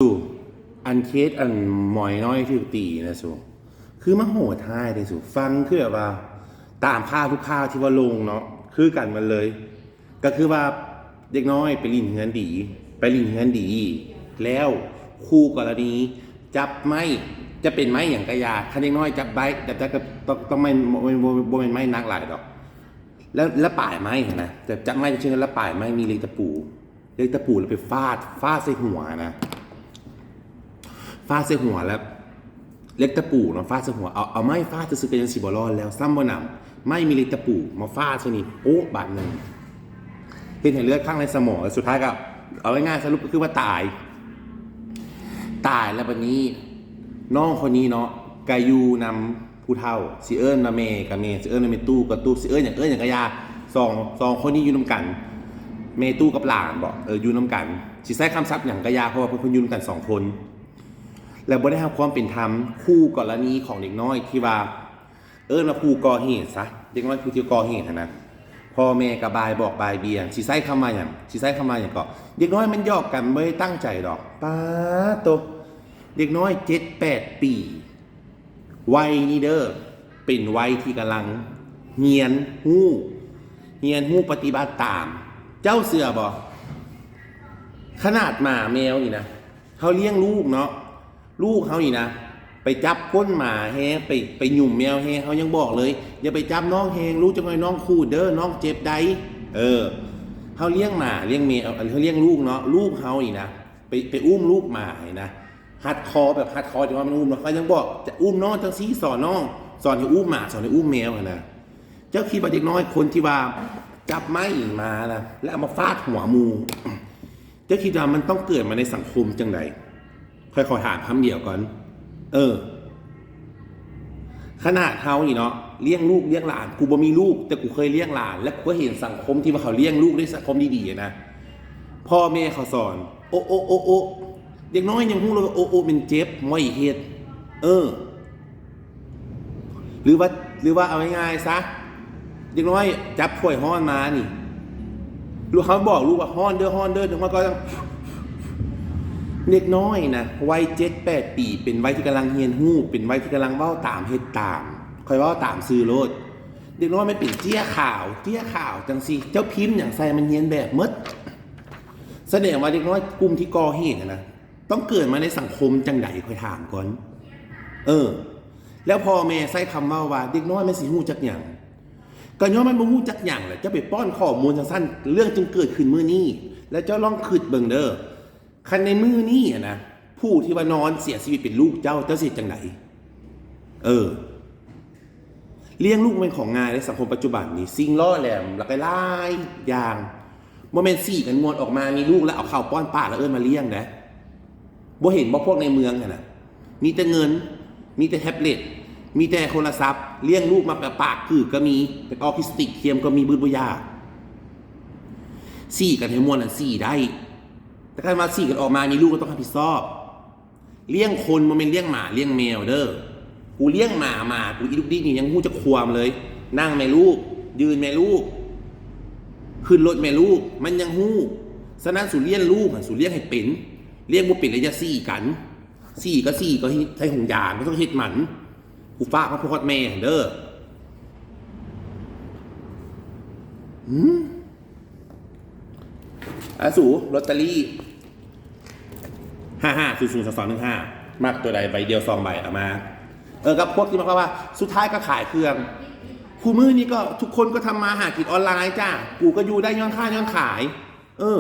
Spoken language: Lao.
ສູ ອັນເຄສອັນໝອຍນ້ອຍຖືກຕີນະສູ ຄືມາໂຫດຮ້າຍເດ້ສູ. ຟັງຄືແບບວ່າ ຕາມຂ່າວທຸກຂ່າວທີ່ວ່າລົງເນາະ ຄືກັນໝົດເລີຍ. ກໍຄືວ່າເດັກນ້ອຍໄປຫຼິ້ນເຮືອນດີ ໄປຫຼິ້ນເຮືອນດີ ແລ້ວຄູ່ກໍລະນີຈັບໄມ້ ຈະເປັນໄມ້ຫຍັງກະຢ່າ ຄັນເດັກນ້ອຍຈັບໄມ້ແບບໃດກໍຕ້ອງ ຕ້ອງໄມ້ ບໍ່ແມ່ນ ບໍ່ແມ່ນໄມ້ໜັກຫຼາຍດອກ ແລ້ວ ແລ້ວປາຍໄມ້ຫັ້ນນະ ຈັບ ຈັບໄມ້ ເຊັ່ນ ແລ້ວປາຍໄມ້ມີເຫຼັກຕະປູ ເຫຼັກຕະປູແລ້ວໄປຟາດ ຟາດໃສ່ຫົວນະ ຟາດໃສ່ຫົວແລ້ວ ເຫຼັກຕະປູເນາະ ຟາດໃສ່ຫົວ ເອົາ ເອົາໄມ້ຟາດຊື່ໆ ກໍຍັງຊິບໍ່ລອດແລ້ວ ຊ້ຳບໍ່ໜຳ ໄມ້ມີເຫຼັກຕະປູມາຟາດໃສ່ນີ້ ໂປະບາດໜຶ່ງ ເຮັດໃຫ້ເລືອດຂ້າງໃນສະໝອງ ແລ້ວສຸດທ້າຍກໍ ເອົາງ່າຍໆ ສະຫຼຸບກໍຄືວ່າຕາຍ ຕາຍແລ້ວບາດນີ້ ນ້ອງຄົນນີ້ເນາະ ກໍຢູ່ນຳ ຜູ້ເຖົ້າ ຊິເອີ້ນວ່າແມ່ກໍແມ່ ຊິເອີ້ນວ່າແມ່ຕູ້ກໍຕູ້ ຊິເອີ້ນຫຍັງ ເອີ້ນຫຍັງກໍຢ່າ ສອງ ສອງຄົນນີ້ຢູ່ນຳກັນ ແມ່ຕູ້ກັບຫຼານບໍ ເອີ ຢູ່ນຳກັນ ຊິໃຊ້ຄຳສັບຫຍັງກໍຢ່າ ເພາະວ່າເພິ່ນ ເພິ່ນຢູ່ນຳກັນສອງຄົນ ແລະ ບໍ່ໄດ້ຮັບຄວາມເປັນທຳ. ຄູ່ກໍລະນີຂອງເດັກນ້ອຍທີ່ວ່າ ເອີ້ນວ່າຜູ້ກໍ່ເຫດຊະ ເດັກນ້ອຍຜູ້ທີ່ກໍ່ເຫດຫັ້ນນະ ພໍ່ແມ່ກໍບ່າຍບອກບ່າຍບຽງ ຊິໃຊ້ຄຳວ່າຫຍັງ ຊິໃຊ້ຄຳວ່າຫຍັງເກາະ ເດັກນ້ອຍມັນຫຍອກກັນ ບໍ່ໄດ້ຕັ້ງໃຈດອກ ປາດໂຕ ເດັກນ້ອຍເຈັດແປດປີ ໄວນີ້ເດີ ເປັນໄວທີ່ກຳລັງຮຽນຮູ້ ຮຽນຮູ້ປະຕິບັດຕາມ. ເຈົ້າເຊື່ອບໍ່? ຂະໜາດໝາແມວນີ້ນະ ເຮົາລ້ຽງລູກເນາະ ລູກເຮົານີ້ນະ ໄປຈັບກົ້ນໝາແຮງ ໄປ ໄປຫຍຸມແມວແຮງ ເຮົາຍັງບອກເລີຍ ຢ່າໄປຈັບນ້ອງແຮງ ລູກ ຈັກໜ້ອຍນ້ອງຂູດເດີ ນ້ອງເຈັບໃດ໋. ເອີ ເຮົາລ້ຽງໝາລ້ຽງແມວ ເຮົາລ້ຽງລູກເນາະ ລູກເຮົານີ້ນະ ໄປ ໄປອຸ້ມລູກໝານີ້ນະ ຮັດຄໍແບບຮັດຄໍ ຈັ່ງວ່າມັນອຸ້ມເນາະ ເຂົາຍັງບອກ ຈະອຸ້ມນ້ອງຈັ່ງຊີ້ ສອນນ້ອງ ສອນໃຫ້ອຸ້ມໝາ ສອນໃຫ້ອຸ້ມແມວຫັ້ນນະ. ເຈົ້າຄິດວ່າເດັກນ້ອຍຄົນທີ່ວ່າຈັບໄມ້ມານະ ແລ້ວເອົາມາຟາດຫົວໝູ່ ເຈົ້າຄິດວ່າມັນຕ້ອງເກີດມາໃນສັງຄົມຈັ່ງໃດ? ຂ້ອຍຂໍຖາມຄຳດຽວກ່ອນ. ເອີ ຂະໜາດເຮົານີ້ເນາະ ລ້ຽງລູກລ້ຽງຫຼານ ກູບໍ່ມີລູກ ແຕ່ກູເຄີຍລ້ຽງຫຼານ ແລະ ກູກໍເຫັນສັງຄົມທີ່ວ່າເຂົາລ້ຽງລູກໃນສັງຄົມດີໆນະ ພໍ່ແມ່ເຂົາສອນ ໂອະ ໂອະ ໂອະ ໂອະ ເດັກນ້ອຍຍັງຮູ້ເລີຍວ່າ ໂອະ ໂອະ ແມ່ນເຈັບ ບໍ່ໃຫ້ເຮັດ. ເອີ ຫຼືວ່າ ຫຼືວ່າເອົາງ່າຍໆຊະ ເດັກນ້ອຍຈັບຖ້ວຍຮ້ອນມານີ້ ລູກ ເຮົາບອກລູກວ່າ ຮ້ອນເດີ ຮ້ອນເດີ ເດັກນ້ອຍກໍ ເດັກນ້ອຍນະ ໄວເຈັດແປດປີ ເປັນໄວທີ່ກຳລັງຮຽນຮູ້ ເປັນໄວທີ່ກຳລັງເວົ້າຕາມ ເຮັດຕາມ ຂ້ອຍເວົ້າຕາມຊື່ໂລດ. ເດັກນ້ອຍມັນເປັນເຈ້ຍຂາວ ເຈ້ຍຂາວຈັ່ງຊີ້ ເຈົ້າພິມຫຍັງໃສ່ມັນຮຽນແບບໝົດ. ສະແດງວ່າເດັກນ້ອຍກຸ່ມທີ່ກໍ່ເຫດຫັ້ນນະ ຕ້ອງເກີດມາໃນສັງຄົມຈັ່ງໃດ ຂ້ອຍຖາມກ່ອນ. ເອີ ແລ້ວພໍ່ແມ່ໃຊ້ຄຳເວົ້າວ່າ ເດັກນ້ອຍມັນຊິຮູ້ຈັກຫຍັງ? ກໍຍ້ອນມັນບໍ່ຮູ້ຈັກຫຍັງແຫຼະ ເຈົ້າໄປປ້ອນຂໍ້ມູນຈັ່ງຊັ້ນ ເລື່ອງຈຶ່ງເກີດຂຶ້ນມື້ນີ້. ແລ້ວເຈົ້າລອງຄິດເບິ່ງເດີ ຄັນໃນມື້ນີ້ຫັ້ນນະ ຜູ້ທີ່ວ່ານອນເສຍຊີວິດເປັນລູກເຈົ້າ ເຈົ້າຊິເຮັດຈັ່ງໃດ? ເອີ ລ້ຽງລູກແມ່ນຂອງງ່າຍໃນສັງຄົມປັດຈຸບັນນີ້ ສິ່ງຫຼໍ່ແຫຼມຫຼາກຫຼາຍຢ່າງ ບໍ່ແມ່ນສີກັນມ່ວນອອກມາມີລູກແລ້ວເອົາເຂົ້າປ້ອນປາກແລ້ວເອີ້ນວ່າລ້ຽງນະ. ບໍ່ເຫັນບໍ່ພວກໃນເມືອງຫັ້ນນະ ມີແຕ່ເງິນ ມີແຕ່ແທັບເລັດ ມີແຕ່ໂທລະສັບ ລ້ຽງລູກມາແບບປາກກືກກໍມີ ເປັນອອທິສຕິກ ຄຽມກໍມີ ບືດບໍ່ຢາກ. ສີກັນໃຫ້ມ່ວນຫັ້ນສີໄດ້ ແຕ່ຄັນວ່າສີກັນອອກມາມີລູກກໍຕ້ອງຮັບຜິດຊອບ. ລ້ຽງຄົນບໍ່ແມ່ນລ້ຽງໝາລ້ຽງແມວເດີ. ກູລ້ຽງໝາ ໝາກູອີລຸກດິກນີ້ຍັງຮູ້ຈັກຄວາມເລີຍ ນັ່ງແມ່ລູກ ຢືນແມ່ລູກ ຂຶ້ນລົດແມ່ລູກ ມັນຍັງຮູ້. ສະນັ້ນສູລ້ຽງລູກຫັ້ນ ສູລ້ຽງໃຫ້ເປັນ ລ້ຽງບໍ່ເປັນແລ້ວຢ່າສີກັນ. ສີກໍສີ ກໍໃສ່ຖົງຢາງ ກໍຕ້ອງເຮັດມັນ. ກູຝາກມາພໍດແມ່ຫັ້ນເດີ. ຫືມ ອາ ສູ ລອດເຕີຣີ ຫ້າຫ້າສູນສູນສອງສອງໜຶ່ງຫ້າ ມັກຕົວໃດໃບດຽວສອງໃບເອົາມາ. ເອີ ກັບພວກທີ່ມາເວົ້າວ່າ ສຸດທ້າຍກໍຂາຍເຄື່ອງ. ຄູ່ມື້ນີ້ກໍທຸກຄົນກໍທຳມາຫາກິນອອນລາຍຈ້າ ກູກໍຢູ່ໄດ້ຍ້ອນຄ້າຍ້ອນຂາຍ. ເອີ